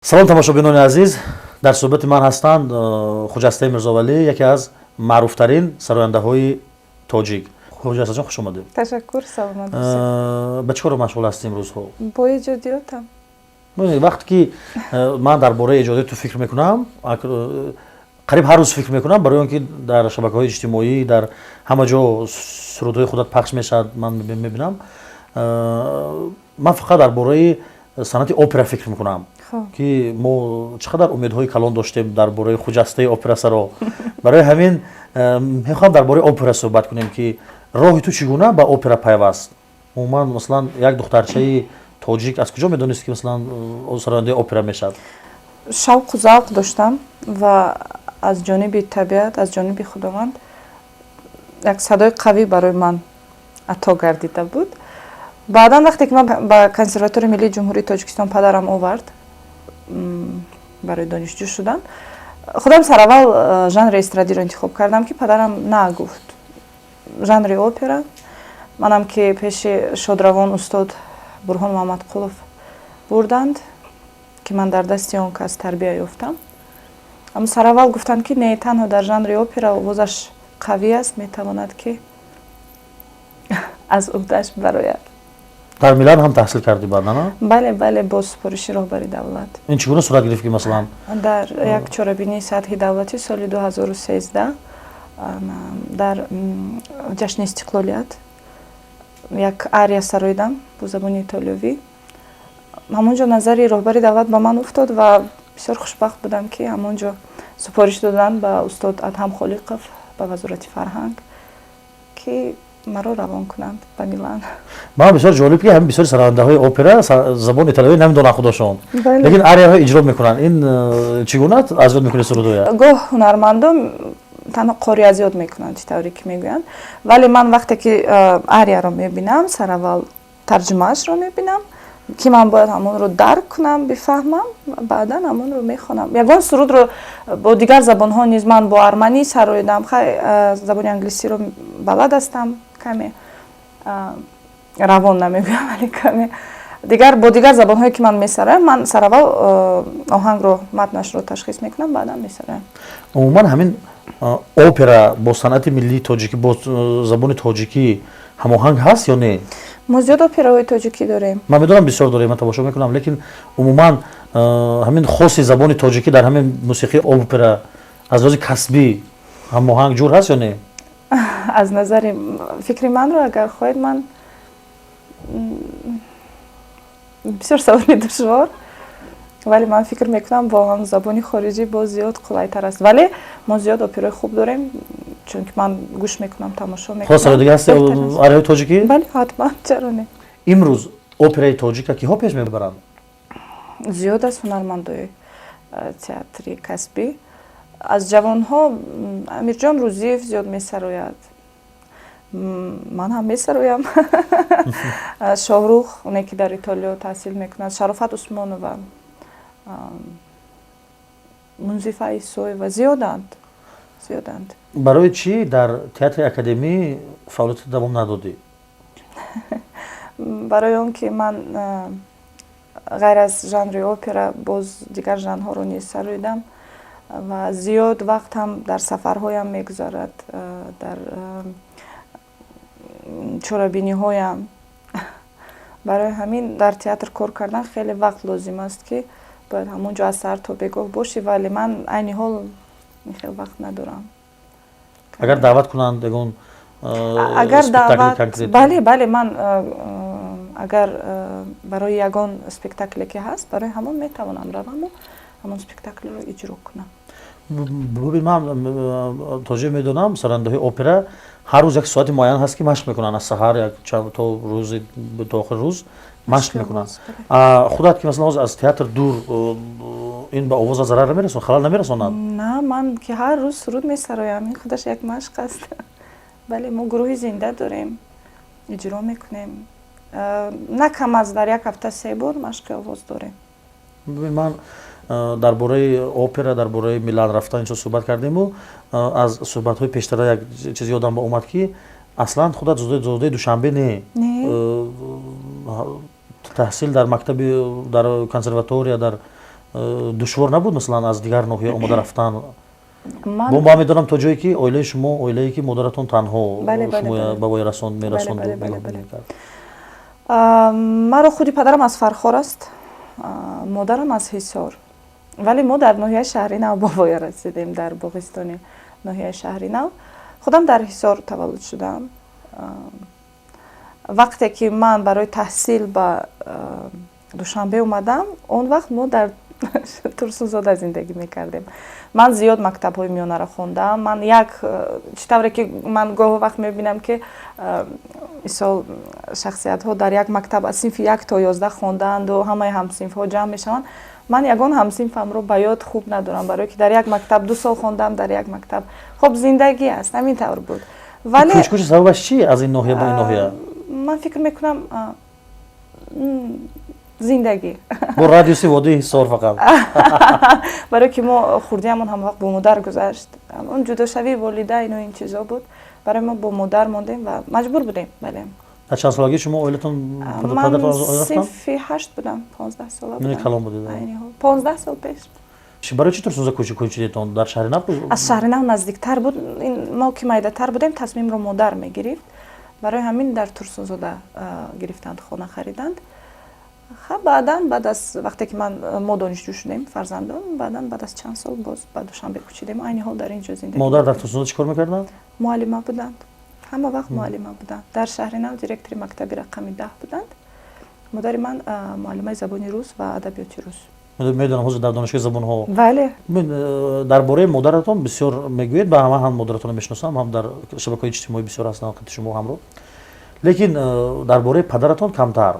Салом, тамошобинони азиз. Дар суҳбати ман ҳастанд Хуҷастаи Мирзовалӣ, яке аз маъруфтарин сарояндаҳои тоҷик. Хуҷастаҷон, хуш омадед. Ташаккур, саломат бошед. Ба чӣ коро машғул ҳастӣ имрӯзҳо? Бо эҷодиётам. Вақте ки ман дар бораи эҷодиёти ту фикр мекунам, қариб ҳар рӯз фикр мекунам, барои он ки дар шабакаҳои иҷтимоӣ, дар ҳама ҷо сурудҳои худат пахш мешавад, ман мебинам. Ман фақат дар бораи санъати опера фикр мекунам, ки мо чӣ қадар умедҳои калон доштем дар бораи Хуҷастаи операсаро. Барои ҳамин мехоҳам дар бораи опера суҳбат кунем, ки роҳи ту чӣ гуна ба опера пайваст. Умуман, масалан, як духтарчаи тоҷик аз куҷо медонист, ки, масалан, сарояндаи опера мешавад? Шавқу завқ доштам ва аз ҷониби табиат, аз ҷониби Худованд як садои қавӣ барои ман ато гардида буд. Баъдан, вақте ки ман ба Консерваторияи миллии Ҷумҳурии Тоҷикистон падарам овард барои донишҷӯ шудан, худам сараввал жанри эстрадиро интихоб кардам, ки падарам на гуфт, жанри опера. Манам ки пеши шодравон устод Бурҳон Муҳаммадқулов бурданд, ки ман дар дасти он кас тарбия ёфтам, аммо сараввал гуфтанд, ки не, танҳо дар жанри опера овозаш қавӣ аст, метавонад, ки аз уҳдаш барояд. Дар Милан ҳам таҳсил кардӣ баъдан, а? Бале, бо супориши роҳбари давлат. Ин чӣ гуна сурат гирифт, ки масалан? Дар як чорабинии сатҳи давлатӣ соли 2013, дар ҷашни истиқлолият, як ария сароидам бо забони итолиёвӣ. Ҳамон ҷо назари роҳбари давлат ба ман уфтод ва бисёр хушбахт будам, ки ҳамон ҷо супориш доданд ба устод Адҳам Холиқов, ба Вазорати фарҳанг, ки маро равон кунанд ба Милан. Ман бисёр ҷолиб, ки ҳамин бисёри сарояндаҳои опера забони италиявӣ намедонанд худошон, лекин арияҳо иҷро мекунанд. Ин чӣ гуна аз ёд мекунед сурудҳоя? Гоҳ ҳунармандон танҳо қори аз ёд мекунанд, чӣ тавре ки мегӯянд, вале ман вақте ки арияро мебинам, сараввал тарҷумаашро мебинам, ки ман бояд ҳамонро дарк кунам, бифаҳмам, баъдан ҳамонро мехонам. Ягон сурудро бо дигар забонҳо низ ман бо арманӣ сароидам. Хай, забони англисиро балад ҳастам каме, равон намегӯям, вале каме. Дигар бо дигар забонҳое ки ман месароям, ман сараввал оҳангро, матнашро ташхис мекунам, баъдан месароям. Умуман, ҳамин опера бо санъати миллии тоҷикӣ, бо забони тоҷикӣ ҳамоҳанг ҳаст ё не? Мо зиёд операҳои тоҷикӣ дорем. Ман медонам, бисёр дорем, ман тамошо мекунам, лекин умуман ҳамин хоси забони тоҷикӣ дар ҳамин мусиқии опера аз лиҳози касбӣ ҳамоҳанг ҷур ҳаст ё не? Аз назари фикри манро агар хоҳед, ман бисёр саволи душвор, вале ман фикр мекунам, бо ҳам забони хориҷӣ боз зиёд қулайтар аст. Вале мо зиёд операи хуб дорем, чунки ман гӯш мекунам, тамошо мекунам. Дига ҳасти арияҳои тоҷикӣ? Бале, ҳатман, чаро не? Имрӯз операи тоҷика киҳо пеш мебаранд? Зиёд аст ҳунармандои театри касбӣ. Аз ҷавонҳо Амирҷон Рӯзиев зиёд месарояд, ман ҳам месароям, Шоҳрух, оне ки дар Итолиё таҳсил мекунад, Шарофат Усмонова, Мунзифа Исоева, зиёданд, зиёданд. Барои чӣ дар театри академӣ фаъолият давом надодӣ? Барои он ки ман ғайр аз жанри опера боз дигар жанрҳоро низ сароидам ва зиёд вақт ҳам дар сафарҳоям мегузарад, дар чорабиниҳоям. Барои ҳамин дар театр кор кардан хеле вақт лозим аст, ки бояд ҳамон ҷо аз саҳар то бегоҳ бошӣ, вале ман айни ҳол ин хел вақт надорам. Агар даъват кунанд ягон Агар даъват, бале, ман агар барои ягон спектакле ки ҳаст, барои ҳамон метавонам раваму ҳамон спектаклро иҷро кунам. Бубин, ман то ҷое медонам, сарандаҳои опера ҳар рӯз як соати муайян ҳаст, ки машқ мекунанд, аз саҳар як то рӯзи, то охири рӯз машқ мекунанд. Худат ки, масалан, ҳозир аз театр дур, ин ба овоза зарар намерасонад, халал намерасонад? На, ман ки ҳар рӯз суруд месароям, ин худаш як машқ аст. Бале, мо гурӯҳи зинда дорем, иҷро мекунем. На кам аз дар як ҳафта се бор машқи овоз дорем. Ман дар бораи опера, дар бораи Милан рафтан инчо суҳбат кардему аз суҳбатҳои пештара як чиз ёдам ба омад, ки аслан худат зодаи Душанбе не, таҳсил дар мактаби, дар консерватория, дар Душвор набуд, масалан, аз дигар ноҳия омода рафтан? Бо ман медонам, то ҷое ки оилаи шумо, оилае ки модаратон танҳо шумо ба воя расон мерасонду. Маро худи падарам аз Фархор аст, модарам аз Ҳисор, вале мо дар ноҳияи Шаҳри Нав ба воя расидем, дар боғистони ноҳияи Шаҳри Нав. Худам дар Ҳисор таваллуд шудам. Вақте ки ман барои таҳсил ба Душанбе омадам, он вақт мо дар Турсунзода зиндагӣ мекардем. Ман зиёд мактабҳои миёнаро хондам. Ман як чӣ тавре ки ман гоҳо вақт мебинам, ки мисол, шахсиятҳо дар як мактаб аз синфи 1 то 11 хондаанду ҳамаи ҳамсинфҳо ҷамъ мешаванд, ман ягон ҳамсинфамро ба ёд хуб надорам, барое ки дар як мактаб 2 сол хондам, дар як мактаб. Хоб, зиндагӣ аст, ҳамин тавр буд. Вале кӯчкӯчи сабабаш чи, аз ин ноҳия ба ин ноҳия? Ман фикр мекунам, зиндагӣ. Бо радиуси водии Ҳисор фақат. Барое ки мо хурдиамон ҳамавақт бо модар гузашт. Он ҷудошавии волидайну ин чизо буд барои мо, бо модар мондем ва маҷбур будем, бале. Дар чанд солагӣ шумо оилатон? Ман синфи ҳашт будам, 15 сола. Калон будед. 15 сол пеш. Барои чӣ Турсунзода кӯчидетон? Дар Шаҳри Нав? Аз Шаҳри Нав наздиктар буд. Мо ки майдатар будем, тасмимро модар мегирифт, барои ҳамин дар Турсунзода гирифтанд, хона хариданд. Ха, баъдан, баъд аз вақте ки ман, мо донишҷӯ шудем, фарзандон, баъдан, баъд аз чанд сол боз ба Душанбе кӯчидем. Айни ҳол дар ин ҷо зиндагӣ. Модар дар Турсунзода чӣ кор мекарданд? Муаллима буданд, ҳама вақт муаллима буданд. Дар Шаҳри Нав директори мактаби рақами 10 буданд. Модари ман муаллимаи забони рус ва адабиёти рус. Медонам, ҳозир дар донишгоҳи забонҳо. Бале. Дар бораи модаратон бисёр мегӯед, ба ҳама ҳам модаратонро мешиносам, ҳам дар шабакаҳои иҷтимоӣ бисёр ҳастанд қити шумо ҳамроҳ, лекин дар бораи падаратон камтар.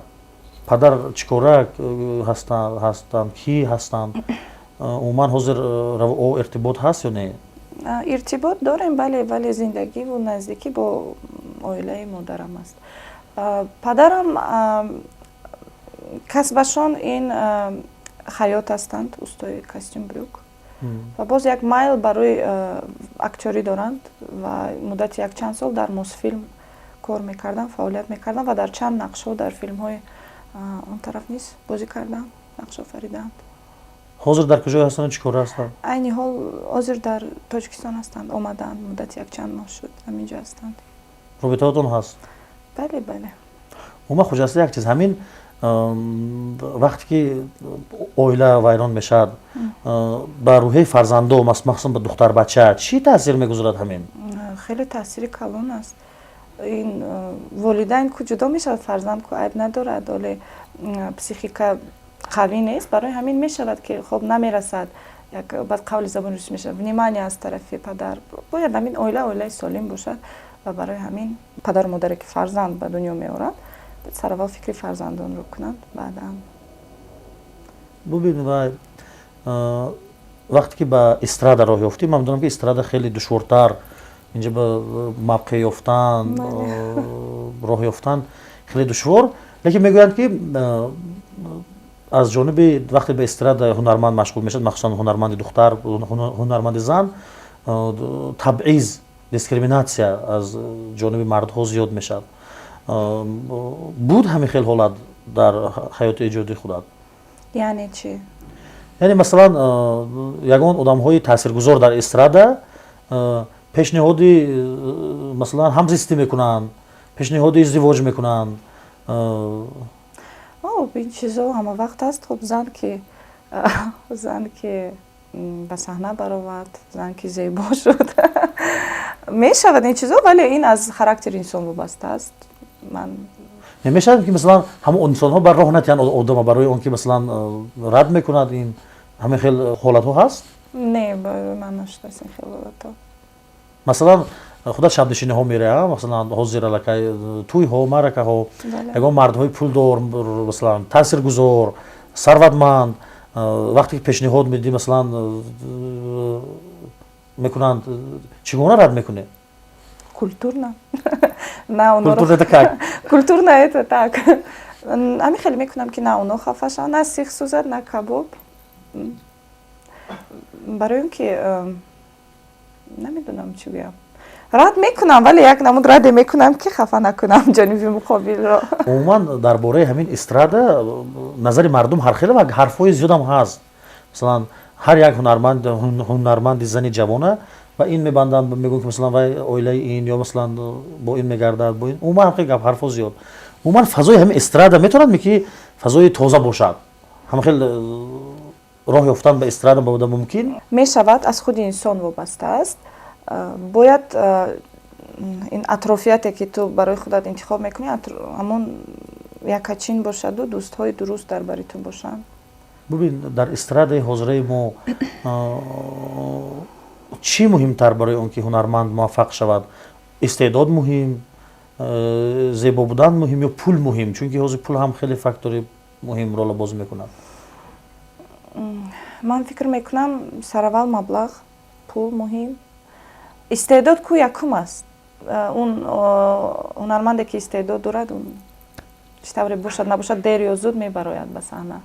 Падар чӣ кора ҳастанд, кӣ ҳастанд? Умуман, ҳозир иртибот ҳаст ё не? Иртибот дорем, бале, вале зиндагиву наздикӣ бо оилаи модарам аст. Падарам касбашон ин хаёт ҳастанд, устои костюм брюк, ва боз як майл барои актёрӣ доранд ва муддати якчанд сол дар Мосфилм кор мекарданд, фаъолият мекарданд ва дар чанд нақшҳо дар филмҳои он тараф низ бозӣ карданд, нақшофариданд. Ҳозир дар куҷое ҳастанд, чӣ кора ҳастанд? Айни ҳол ҳозир дар Тоҷикистон ҳастанд, омаданд, муддати якчанд моҳ шуд, ҳаминҷо ҳастанд. Робитаотон ҳаст? Бале. Умуман, Хуҷаста, як чиз, ҳамин вақте ки оила вайрон мешавад, ба рӯҳияи фарзандо, махсусан ба духтарбача, чӣ таъсир мегузорад ҳамин? Хеле таъсири калон аст. Ин волидайн ку ҷудо мешавад, фарзанд ку айб надорад, оле психика қавӣ нест, барои ҳамин мешавад ки хоб намерасад, як баъд қавли забони русӣ мешавад, внимание аз тарафи падар. Бояд ҳамин оила оилаи солим бошад ва барои ҳамин падару модаре ки фарзанд ба дунё меоранд, сараввал фикри фарзандонро кунанд, баъдан. Бубин, ва вақте ки ба эстрада роҳ ёфтӣ, ман медонам, ки эстрада хеле душвортар, инҷа ба мавқеъ ёфтан, роҳ ёфтан хеле душвор, лекин мегӯянд, ки аз ҷониби вақте ба эстрада ҳунарманд машғул мешавад, махсусан ҳунарманди духтар, ҳунарманди зан, табъиз, дискриминатсия аз ҷониби мардҳо зиёд мешавад. Буд ҳамин хел ҳолат дар ҳаёти эҷодии худат? Яъне чӣ? Яъне, масалан, ягон одамҳои таъсиргузор дар эстрада пешниҳоди, масалан, ҳамзистӣ мекунанд, пешниҳоди издивоҷ мекунанд. Ин чизо ҳама вақт аст. Хуб, зан ки ба саҳна баровард, зан ки зебо шуд, мешавад ин чизо, вале ин аз характери инсон вобаста аст. Ман Мешавад, ки масалан, ҳамон инсонҳо бар роҳ натиҳанд одама, барои он ки, масалан, рад мекунад. Ин ҳамин хел ҳолатҳо ҳаст? Не, барои ман нашудааст ин хел ҳолатҳо. Масалан, худат шабнишиниҳо меравӣ, масалан, ҳозир аллакай тӯйҳо, маъракаҳо, ягон мардҳои пулдор, масалан, таъсиргузор, сарватманд, вақте ки пешниҳод медиҳӣ, масалан, мекунанд, чӣ гуна рад мекунед? Культурно. На. Культурно это как? Культурно это так, ҳамин хеле мекунам, ки на оно хафа шавад, на сих сӯзад, на кабоб. Барои он ки намедонам чӣ гӯям, рад мекунам, вале як намуд раде мекунам, ки хафа накунам ҷониби муқобилро. Умуман, дар бораи ҳамин эстрада назари мардум ҳархела ва ҳарфҳои зиёдам ҳаст. Масалан, ҳар як ҳунарманд, ҳунарманди зани ҷавона ба ин мебанданд, мегӯянд, ки, масалан, вай оилаи ин ё, масалан, бо ин мегардад, бо ин. Умуман, ҳам хеле гап ҳарфҳо зиёд. Умуман, фазои ҳамин эстрада метавонад, ки фазои тоза бошад? Ҳама хел роҳ ёфтан ба эстрада ба мумкин? Мешавад, аз худи инсон вобаста аст. Бояд ин атрофияте, ки ту барои худат интихоб мекунӣ, ҳамон якачин бошаду дӯстҳои дуруст дар бари ту бошанд. Бубин, дар эстрадаи ҳозираи мо чӣ муҳимтар барои он ки ҳунарманд муваффақ шавад? Истеъдод муҳим, зебо будан муҳим ё пул муҳим? Чунки ҳозир пул ҳам хеле фактори муҳим рола бозӣ мекунад. Ман фикр мекунам, сараввал маблағ, пул муҳим. Истеъдод ку якум аст. Он ҳунарманде, ки истеъдод дорад, чӣ тавре бошад, набошад, дер ё зуд мебарояд ба саҳна.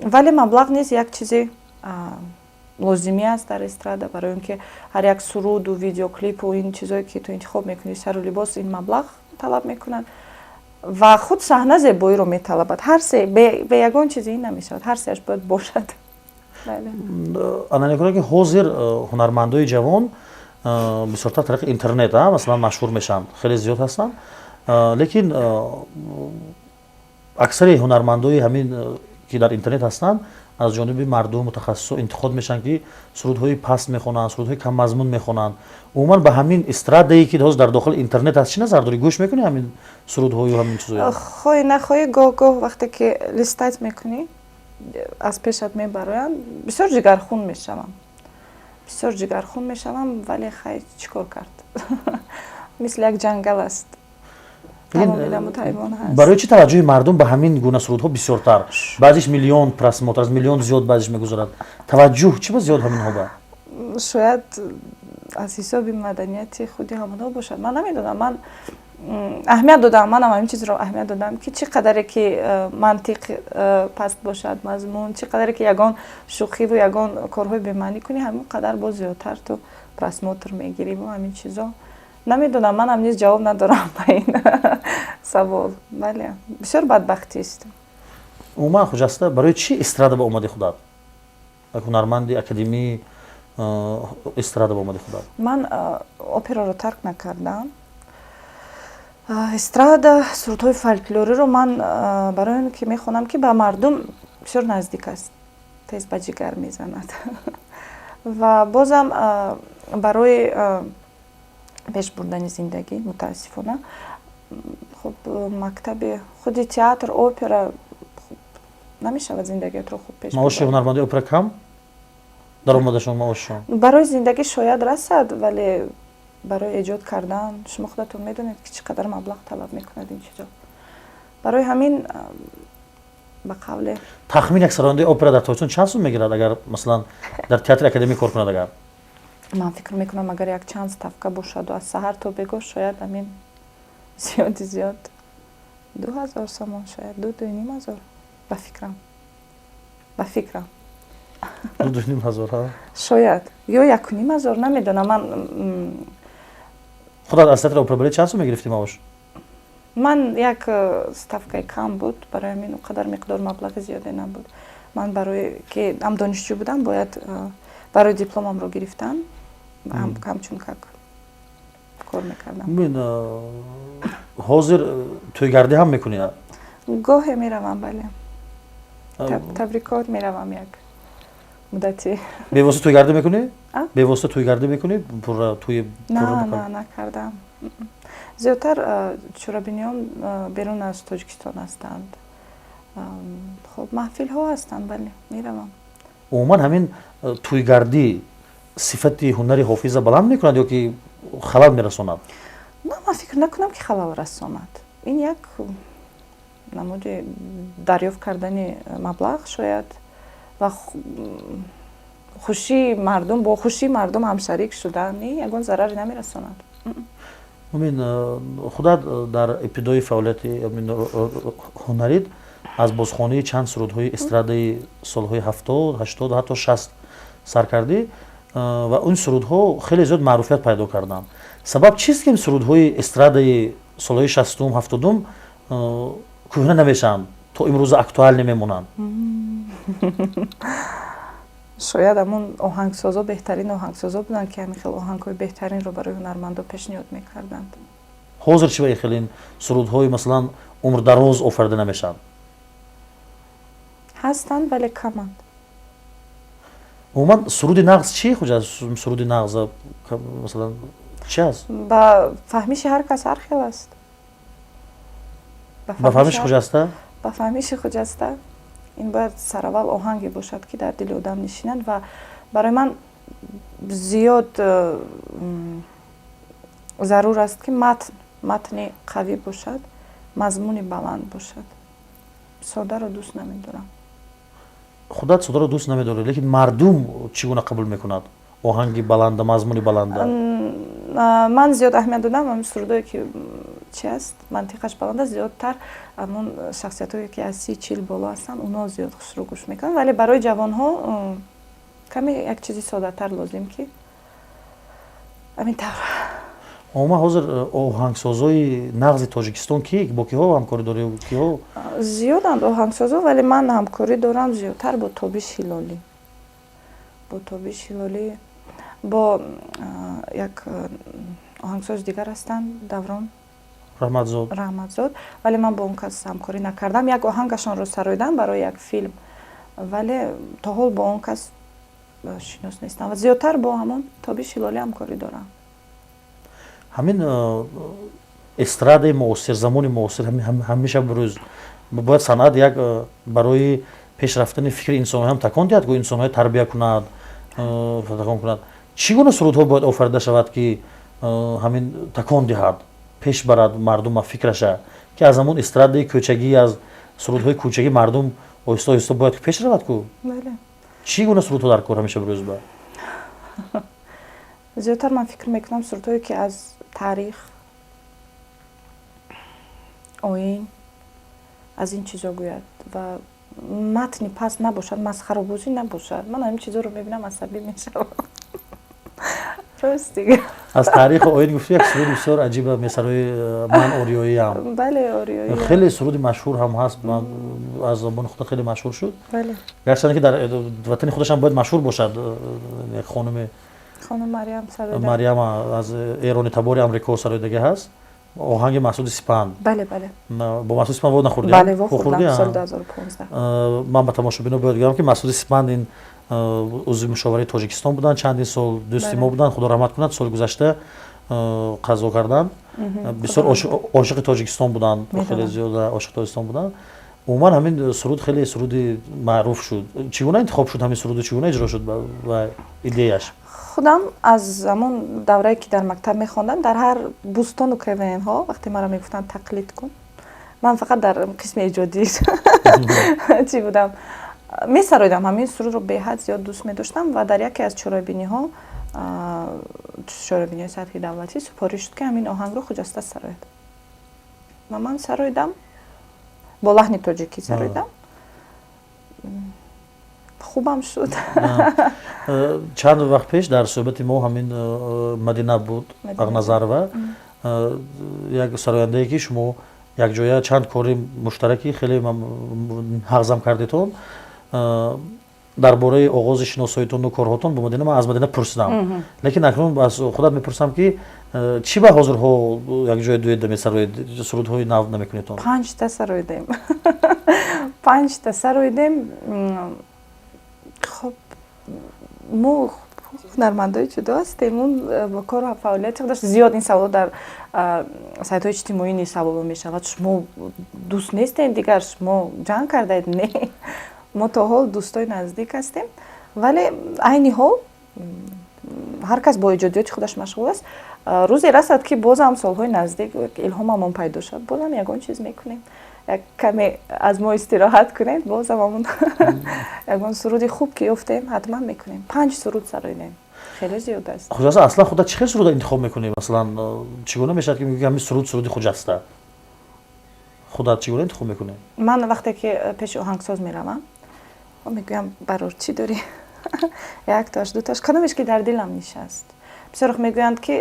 Вале маблағ низ як чизи лозимӣ аст дар эстрада, барои он ки ҳар як суруду видеоклипу ин чизое, ки ту интихоб мекунӣ, сару либос, ин маблағ талаб мекунад ва худ саҳна зебоиро металабад. Ҳар се, бе ягон чизи ин намешавад, ҳар сеаш бояд бошад. Ана мекунад, ки ҳозир ҳунармандои ҷавон бисёртар тариқи интернет, масалан, машҳур мешаванд, хеле зиёд ҳастанд, лекин аксари ҳунармандои ҳамин, ки дар интернет ҳастанд, аз ҷониби мардум, мутахассисо интиқод мешаванд, ки сурудҳои паст мехонанд, сурудҳои каммазмун мехонанд. Умуман, ба ҳамин эстрадае, ки ҳозир дар дохили интернет аст, чӣ назар дорӣ? Гӯш мекунӣ ҳамин сурудҳою ҳамин чизоя? Хоҳӣ нахоҳӣ, гоҳ гоҳ вақте ки листать мекунӣ, аз пешат мебароянд, бисёр ҷигархун мешавам, бисёр ҷигархун мешавам. Вале хай, чӣ кор кард? Мисли як ҷангал аст. Барои чӣ таваҷҷӯҳи мардум ба ҳамин гуна сурудҳо бисёртар? Баъзиш миллион просмотр, аз миллион зиёд баъзиш мегузарад. Таваҷҷӯҳ чӣ ба зиёд ҳаминҳо ба? Шояд аз ҳисоби маданияти худи ҳамонҳо бошад, ман намедонам. Ман аҳамият додам, манам ҳамин чизро аҳамият додам, ки чӣ қадаре ки мантиқ паст бошад, мазмун чӣ қадаре ки ягон шӯхиву ягон корҳои бемаънӣ кунӣ, ҳамин қадар боз зиёдтар ту просмотр мегирӣ. Ва ҳамин чизо, намедонам, манам низ ҷавоб надорам ба ин савол. Бале, бисёр бадбахтист. Умуман, Хуҷаста, барои чӣ эстрада ба омади худат? Як ҳунарманди академӣ, эстрада ба омади худат? Ман операро тарк накардам. Эстрада, сурудҳои фольклориро ман барои он ки мехонам, ки ба мардум бисёр наздик аст, тез ба ҷигар мезанад, ва бозам барои пеш бурдани зиндагӣ. Мутаассифона, хуб, мактаби худи театр, опера намешавад зиндагиятро хуб пеш. Маоши ҳунарманди опера кам даромадашон, маошшон? Барои зиндагӣ шояд расад, вале барои эҷод кардан, шумо худатон медонед, ки чӣ қадар маблағ талаб мекунад ин чизо. Барои ҳамин, ба қавле Тахмин, як сарояндаи опера дар Тоҷикистон чанд сум мегирад, агар, масалан, дар театри академӣ кор кунад агар? Ман фикр мекунам, агар як чанд ставка бошаду аз саҳар то бегоҳ, шояд ҳамин зиёди зиёд 2000 сомон, шояд 2-2,5 ҳазор, ба фикрам. 2-2,5 ҳазор? Шояд ё 1,5 ҳазор, намедонам ман. Худат аз театри опера балет чанд сум мегирифтӣ маош? Ман як ставкаи кам буд, барои ҳамин он қадар миқдор маблағи зиёде набуд. Ман барои ки ҳам донишҷӯ будам, бояд барои дипломамро гирифтан ҳамчун как кор мекардам. Ҳозир тӯйгардӣ ҳам мекунӣ? Гоҳе меравам, бале, табрикот меравам як муддати. Бевосита тӯйгардӣ мекунӣ? Бевосита тӯйгардӣ мекунӣ, пурра тӯи? На, на, накардам. Зиёдтар чорабиниён берун аз Тоҷикистон ҳастанд. Хуб, маҳфилҳо ҳастанд, бале, меравам. Умуман, ҳамин тӯйгардӣ сифати ҳунари ҳофиза баланд мекунад ё ки халал мерасонад? На, ман фикр накунам, ки халал расонад. Ин як намуди дарёфт кардани маблағ шояд ва хушии мардум, бо хушии мардум ҳамшарик шудан, ягон зараре намерасонад. Мумин, худат дар ибтидои фаъолияти ҳунарит аз бозхонии чанд сурудҳои эстрадаи солҳои 70, 80, ҳатто 60 сар кардӣ ва он сурудҳо хеле зиёд маъруфият пайдо карданд. Сабаб чист, ки ин сурудҳои эстрадаи солҳои 60-ум, 70-ум кӯҳна намешаванд, то имрӯза актуальный мемонанд? Шояд ҳамон оҳангсозо беҳтарин оҳангсозо буданд, ки ҳамин хел оҳангҳои беҳтаринро барои ҳунармандо пешниҳод мекарданд. Ҳозир чӣ ба ин хелин сурудҳои, масалан, умрдароз офарида намешаванд? Ҳастанд, вале каманд. Умуман, суруди нағз чи хуҷа? Суруди нағз, масалан, чи аст? Ба фаҳмиши ҳар кас ҳар хел аст. Ба фаҳмиши Хуҷаста. Ба фаҳмиши Хуҷаста ин бояд сараввал оҳанге бошад, ки дар дили одам нишинад, ва барои ман зиёд зарур аст, ки матн, матни қавӣ бошад, мазмуни баланд бошад. Содаро дӯст намедорам. Худат содаро дӯст намедорӣ, лекин мардум чӣ гуна қабул мекунад оҳанги баланда, мазмуни баланда? Ман зиёд аҳамият додам ҳамин сурудое, ки чи аст, мантиқаш баланд аст. Зиёдтар ҳамон шахсиятҳое, ки аз 30-40 боло ҳастанд, онҳо зиёд хушрӯ гӯш мекунанд, вале барои ҷавонҳо каме як чизи соддатар лозим, ки ҳамин тавр. Умуман, ҳозир оҳангсозои нағзи Тоҷикистон ки, бо киҳо ҳамкорӣ дорӣ, киҳо? Зиёданд оҳангсозо, вале ман ҳамкорӣ дорам зиёдтар бо Тобиш Ҳилолӣ, бо як оҳангсози дигар ҳастанд, Даврон Раҳматзод. Раҳматзод, вале ман бо он кас ҳамкорӣ накардам. Як оҳангашонро сароидам барои як филм, вале то ҳол бо он кас шинос нестам ва зиёдтар бо ҳамон Тобиш Ҳилолӣ ҳамкорӣ дорам. Ҳамин эстрадаи муосир, замони муосир, ҳамеша рӯз бояд санъат як барои пешрафтани фикри инсонҳо ҳам такон диҳад, инсонҳои тарбия кунад, такон кунад. Чӣ гуна сурудҳо бояд офарида шавад, ки ҳамин такон диҳад, пеш барад мардума фикраша, ки аз ҳамон эстрадаи кӯчагӣ, аз сурудҳои кӯчагӣ мардум оҳиста оҳиста бояд пеш равад ку? Чӣ гуна сурудҳо дар кор ҳамеша рӯз ба? Зиёдтар ман фикр мекунам, сурудҳое, ки аз таърих, оин, аз ин чизо гӯяд ва матни паст набошад, масхарабозӣ набошад. Ман ҳамин чизоро мебинам, асабӣ мешавам, рост дига. Аз таъриху оин гуфти, як суруди бисёр аҷиба месарои, «Ман ориёиам». Бале, ориёӣ. Хеле суруди машҳур ҳам ҳаст, аз забони худа хеле машҳур шуд, гарчанде ки дар ватани худашам бояд машҳур бошад. Як хонуми Хонум Мариам сароида. Мариама аз эрони табори Амрико сароидагӣ ҳаст, оҳанги Масуди Сипанд. бале бале Бо Масуди Сипанд во нахӯрдӣ? Бале, вохӯрдам соли 2015. Ман ба тамошобино бояд гӯям, ки Масуди Сипанд ин узви мушовараи Тоҷикистон буданд, чандин сол дӯсти мо буданд, Худо раҳмат кунад, соли гузашта қазо карданд. Бисёр ошиқи Тоҷикистон буданд, хеле зиёд ошиқи Тоҷикистон буданд. Умуман, ҳамин суруд хеле суруди маъруф шуд. Чӣ гуна интихоб шуд ҳамин суруду, чӣ гуна иҷро шуд ва идеяш? Худам аз ҳамон даврае, ки дар мактаб мехондам, дар ҳар бӯстону КВН ҳо вақте маро мегуфтанд, тақлид кун, ман фақат дар қисми эҷодӣ чӣ будам, месароидам. Ҳамин сурудро беҳад зиёд дӯст медоштам ва дар яке аз чорабиниҳо, чорабиниҳои сатҳи давлатӣ, супориш шуд, ки ҳамин оҳангро Хуҷаста сарояд, ва ман сароидам, бо лаҳни тоҷикӣ сароидам, хубам шуд. Чанд вақт пеш дар суҳбати мо ҳамин Мадина буд, Ағназарова, як сарояндае, ки шумо якҷоя чанд кори муштараки хеле ҳағзам кардетон. Дар бораи оғози шиносоитону корҳотон бо Мадина ман аз Мадина пурсидам, лекин акнун аз худат мепурсам, ки чӣ ба ҳозирҳо якҷоя дуэт намесароед, сурудҳои нав намекунедтон? Панҷта сароидем, панҷта сароидем. Хоб, мо ҳунармандои ҷудо ҳастем, он бо кору фаъолияти худаш зиёд. Ин саволо дар сайтҳои иҷтимоӣ низ саволо мешавад: шумо дӯст нестед дигар, шумо ҷанг кардаед? Не, мо то ҳол дӯстои наздик ҳастем, вале айни ҳол ҳар кас бо эҷодиёти худаш машғул аст. Рӯзе расад, ки бозам солҳои наздик илҳомамон пайдо шавад, бозам ягон чиз мекунем. Як каме аз мо истироҳат кунед, бозам ҳамон ягон суруди хуб ки ёфтем, ҳатман мекунем. Панҷ суруд сароидем, хеле зиёд аст. Хуҷаста, аслан худат чӣ хел суруда интихоб мекунӣ? Масалан, чӣ гуна мешавад, ки мегӯӣ, ҳамин суруд суруди Хуҷаста? Худат чӣ гуна интихоб мекунӣ? Ман вақте ки пеши оҳангсоз меравам, мегӯям: «Барор, чӣ дорӣ? Яктош, дутош, кадомеш ки дар дилам нишаст». Бисёр вақт мегӯянд, ки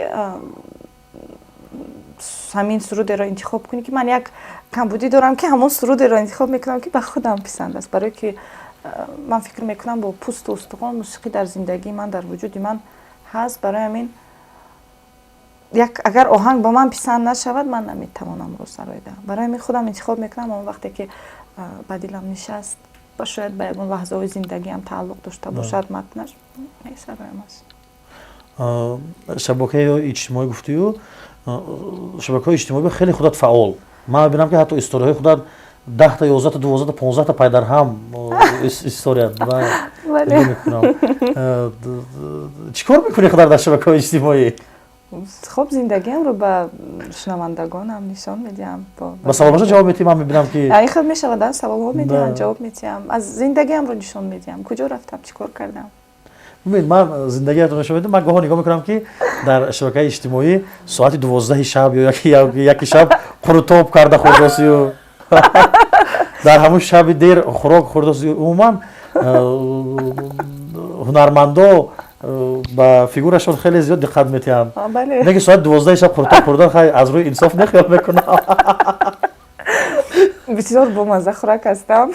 ҳамин сурудеро интихоб кунӣ, ки ман як камбудӣ дорам, ки ҳамон сурудеро интихоб мекунам, ки ба худам писанд аст, барое ки Ман фикр мекунам, бо пӯсту устухон мусиқӣ дар зиндагии ман, дар вуҷуди ман ҳаст. Барои ҳамин як агар оҳанг ба ман писанд нашавад, ман наметавонам ро сароида. Барои ҳамин худам интихоб мекунам. Он вақте ки ба дилам нишаст ва шояд ба ягон лаҳзаҳои зиндагиам тааллуқ дошта бошад матнаш, месароям аст. Шабакаи иҷтимоӣ гуфтию, шабакаҳои иҷтимоӣ хеле худат фаъол. Ман мебинам, ки ҳатто историҳои худат 10-та, 11-та, 12-та, 15-та пайдарҳам история мекунам. Чӣ кор мекунӣ худар дар шабакаҳои иҷтимоӣ? Хоб, зиндагиамро ба шунавандагонам нишон медиҳам. Ба саволҳошо ҷавоб медиҳӣ? Ман мебинам, ки Ин хел мешавад, саволҳо медиҳам, ҷавоб медиҳам, аз зиндагиамро нишон медиҳам, куҷо рафтам, чӣ кор кардам. Бибин, ман зиндагиятро нишон медиҳам. Ман гоҳо нигоҳ мекунам, ки дар шабакаи иҷтимоӣ соати 12-и шаб ё 1-и шаб қурутоб карда хӯрдосию, дар ҳамун шаби дер хӯрок хӯрдосию. Умуман, ҳунармандо ба фигурашон хеле зиёд диққат метиҳанд. Не ки соати 12-и шаб қурутоб хӯрдан, хай, аз рӯи инсоф нехиёл мекунам. Бисёр бомазза хӯрак ҳастам.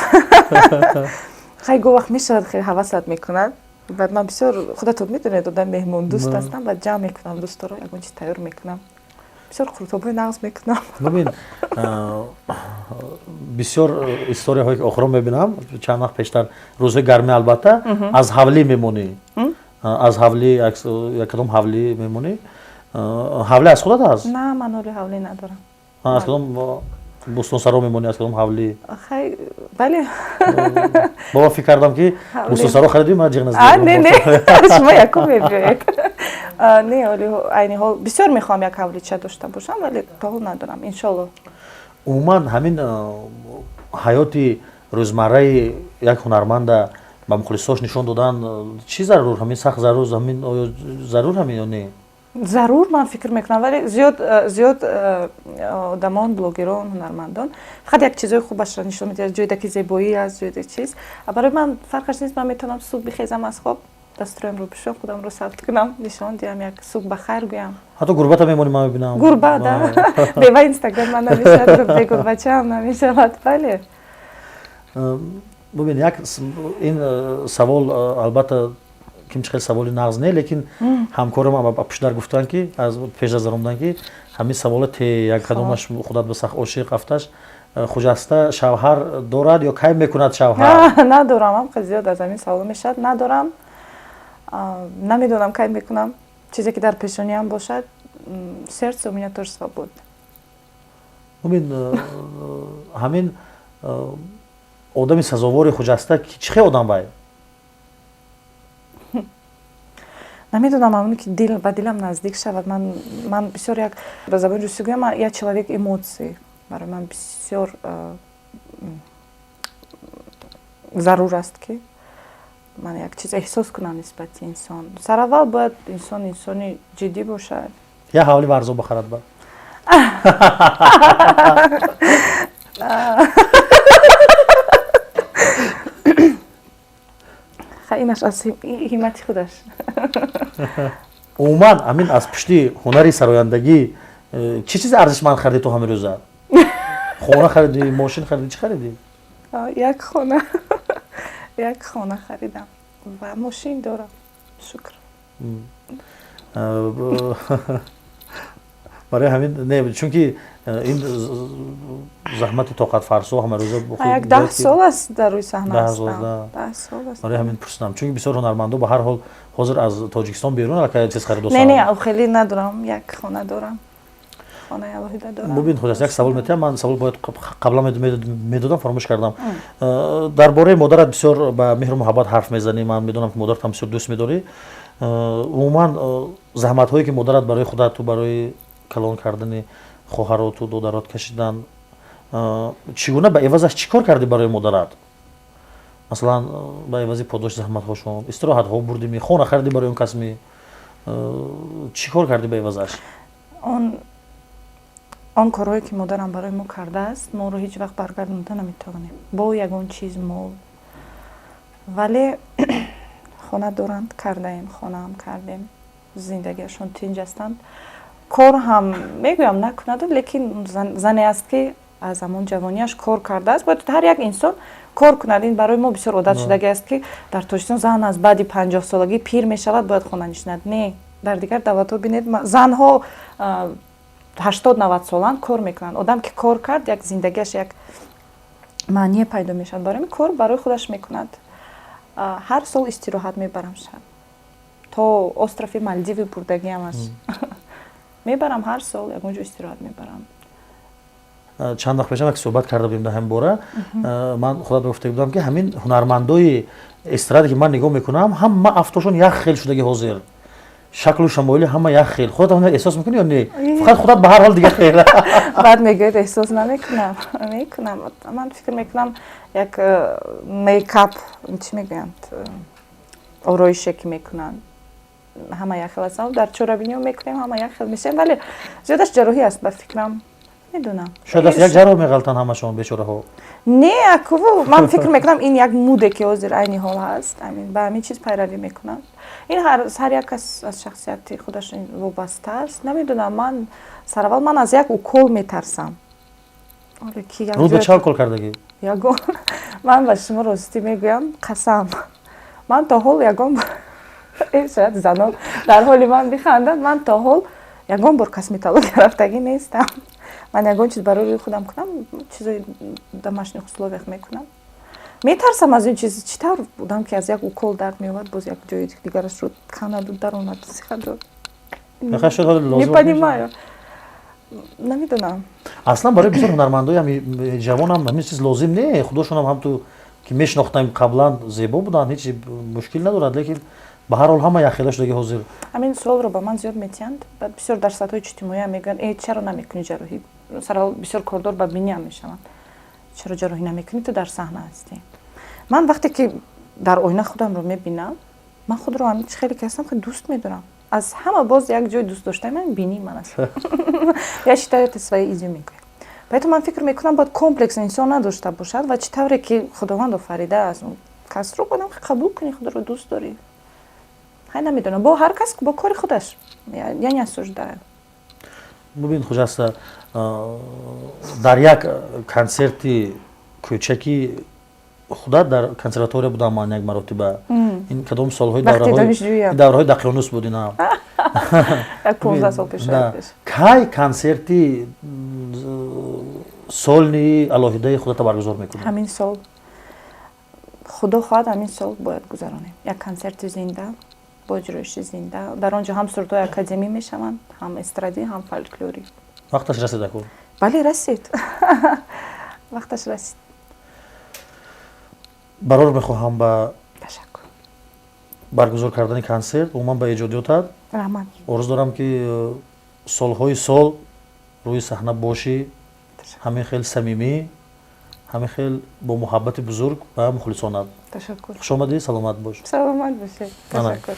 Хай, гоҳ вақт мешавад, хеле ҳавасат мекунад. Баъд ман бисёр, худатон медонед, одам меҳмондӯст ҳастам. Баъд ҷамъ мекунам дӯсторо, ягон чиз тайёр мекунам, бисёр қурутобҳои нағз мекунам. Бибин, бисёр историяҳое ки охирон мебинам, чанд вақт пештар, рӯзҳои гармӣ, албатта, аз ҳавлӣ мемонӣ, аз ҳавлӣ, як кадом ҳавлӣ мемонӣ. Ҳавлӣ аз худат аст? На, ман ҳоли ҳавлӣ надорам. Аз кадом бӯстонсаро мемонӣ, аз кадом ҳавлӣ? Хай, бале. Бобо, фикр кардам, ки бӯстонсаро харидӣ, ман ҷиғ. Не, не, шумо якум мебиёед. Не, ҳоли айни ҳол бисёр мехоҳам як ҳавлича дошта бошам, вале то ҳол надорам, иншолло. Умуман, ҳамин ҳаёти рӯзмарраи як ҳунарманда ба мухлисош нишон додан чӣ зарур? Ҳамин сахт зарур ҳамин, оё зарур ҳамин ё не? Зарур, ман фикр мекунам, вале зиёд зиёд одамон, блогерон, ҳунармандон фақат як чизои хубашро нишон медиҳад, ҷойда ки зебоӣ аст, ҷойда чиз. Барои ман фарқаш нест. Ман метавонам субҳ бихезам аз хоб, дастроямро бишӯям, худамро сабт кунам, нишон диҳам, як субҳ ба хайр гӯям. Ҳатто гурбата мемонӣ, ман мебинам. Гурба да, бева Инстаграм ман намешавад, бе гурбачаам намешавад, бале. Бубин, як ин савол, албатта, ким чӣ хел саволи нағз не, лекин ҳамкорам пуштдар гуфтанд, ки аз пеш назар омаданд, ки ҳамин савола те як кадомаш худат ба сахт ошиқ афташ. Хуҷаста шавҳар дорад ё кай мекунад шавҳар? Надорам. Ам хеле зиёд аз ҳамин савол мешавад. Надорам, намедонам, кай мекунам. Чизе ки дар пешониам бошад, сердце у меня тоже свободно. Бубин, ҳамин одами сазовори Хуҷаста чӣ хел одам вай? Намедонам, ҳамоне ки дил ба дилам наздик шавад. Ман бисёр, як ба забони русӣ гӯям, я человек эмоций. Барои ман бисёр зарур аст, ки ман як чиз эҳсос кунам нисбати инсон. Сараввал бояд инсон инсони ҷиддӣ бошад. Я ҳавли варзо бахарад ба. Инаш аз ҳиммати худаш. Умуман, ҳамин аз пушти ҳунари сарояндагӣ чӣ чизи арзишманд харидӣ то ҳамин рӯза? Хона харидӣ, мошин харидӣ, чӣ харидӣ? Як хона, як хона харидам ва мошин дорам, шукр. Барои ҳамин не, чунки ин заҳмати тоқатфарсо ҳамарӯза. Як 10 сол аст дар рӯи саҳна ҳастам, 10 сол аст. Барои ҳамин пурсидам, чунки бисёр ҳунармандо ба ҳар ҳол ҳозир аз Тоҷикистон берун аллакай чиз харидосан. Не, не, хеле надорам, як хона дорам, хонаи алоҳида дорам. Бубин, худас, як савол метиҳам. Ман савол бояд қаблан медодам, фаромӯш кардам. Дар бораи модарат бисёр ба меҳру муҳаббат ҳарф мезанӣ. Ман медонам, ки модаратам бисёр дӯст медорӣ. Умуман, заҳматҳое ки модарат барои худату барои калон кардани хоҳароту додарот кашидан, чӣ гуна, ба эвазаш чӣ кор кардӣ барои модарат? Масалан, ба эвази подоши заҳматҳошон истироҳатҳо бурдими, хона харидӣ барои он касми, чӣ кор кардӣ ба эвазаш? Он корҳое ки модарам барои мо кардааст, мо онро ҳеҷ вақт баргардонда наметавонем бо ягон чиз, мол. Вале хона доранд, кардаем, хонаам кардем, зиндагиашон тинҷ ҳастанд. Кор ҳам мегӯям накунаду, лекин зане аст, ки Аз ҳамон ҷавониаш кор кардааст. Бояд ҳар як инсон кор кунад. Ин барои мо бисёр одат шудагӣ аст, ки дар Тоҷикистон зан аз баъди 50-солагӣ пир мешавад, бояд хона нишинад. Не, дар дигар давлатҳо бинед, занҳо 80-90 соланд, кор мекунанд. Одам ки кор кард, як зиндагиаш як маъние пайдо мешавад. Барои кор барои худаш мекунад. Ҳар сол истироҳат мебарам, шаб то острови Малдиви бурдагиам аст, мебарам. Ҳар сол ягон ҷо истироҳат мебарам. Чанд вақт пешам як суҳбат карда будем дар ҳамин бора. Ман худат гуфта будам, ки ҳамин ҳунармандои эстрада, ки ман нигоҳ мекунам, ҳама афтошон як хел шудаги. Ҳозир шаклу шамоили ҳама як хел. Худат эҳсос мекунӣ ё не? Фақат худат ба ҳар ҳол дигар хел. Баъд мегӯяд, эҳсос намекунам. Мекунам. Ман фикр мекунам, як мейкап, чӣ мегӯянд, ороише ки мекунанд, ҳама як хел ҳастанд. Дар чорабиниҳо мекунем, ҳама як хел мешавем, вале зиёдаш ҷарроҳӣ аст, ба фикрам, медонам. Шояд аст, як ҷарроҳ меғалтанд ҳамашон, бечораҳо. Не, акуву ман фикр мекунам, ин як муде, ки ҳозир айни ҳол ҳаст, ба ҳамин чиз пайравӣ мекунанд. Ин ҳар як кас аз шахсияти худаш вобаста аст. Намедонам, ман сараввал ман аз як укол метарсам. Рӯ ба ча укол кардагӣ? Ягон, ман ба шумо ростӣ мегӯям, қасам, ман то ҳол ягон, шояд занон дар ҳоли ман биханданд, ман то ҳол ягон бор косметология рафтагӣ нестам. Ман ягон чиз барои рӯи худам кунам, чизои домашних условиях мекунам. Метарсам аз ин чиз. Чӣ тавр будам, ки аз як укол дард меовад, боз як ҷои дигарашро канаду даромад, сихаду, не понимаю, намедонам. Аслан барои бисёр ҳунармандои ҷавонам ҳамин чиз лозим не. Худошонам ҳамту ки мешинохтам, қаблан зебо буданд, ҳеҷ мушкил надорад, лекин ба ҳар ҳол ҳама якхела шудаги ҳозир. Ҳамин суолро ба ман зиёд метиҳанд. Баъд бисёр дар сатҳҳои иҷтимоиам мегӯянд: «Э, чаро намекунӣ ҷарроҳӣ?» Сараввал бисёр кордор ба биниам мешаванд: «Чаро ҷарроҳӣ намекунӣ, ту дар саҳна ҳастӣ?» Ман вақте ки дар оина худамро мебинам, ман худро ҳамин чӣ хеле ки ҳастам, хеле дӯст медорам. Аз ҳама боз як ҷои дӯст доштаи ман бинии ман аст. Я считаю это своей изюминкой. Поэтому ман фикр мекунам, бояд комплекс инсон надошта бошад ва чӣ тавре ки Худованд офаридааст касро, бояд қабул кунӣ, худро дӯст дорӣ. Хай, намедонам, бо ҳар кас бо кори худаш, я не осуждаю. Бубин, Хуҷаста, дар як консерти кӯчаки худат дар консерватория будам ман як маротиба. Ин кадом солҳои, давраҳои дақиёнус буд ина. 15 сол пеш. Кай консерти сольный алоҳидаи худата баргузор мекунӣ? Ҳамин сол, Худо хоҳад, ҳамин сол бояд гузаронем як консерти зинда, бо иҷроиши зинда. Дар он ҷо ҳам сурудҳои академӣ мешаванд, ҳам эстрадӣ, ҳам фольклорӣ. Вақташ расид аку. Бале, расид, вақташ расид. Барор мехоҳам ба Ташаккур. баргузор кардани консерт, умуман ба эҷодиётат. Раҳмат. Орзу дорам, ки солҳои сол рӯи саҳна бошӣ, ҳамин хел самимӣ, ҳамин хел бо муҳаббати бузург ба мухлисонат. Ташаккур. Хушомадӣ, саломат бош. Саломат бошед, ташаккур.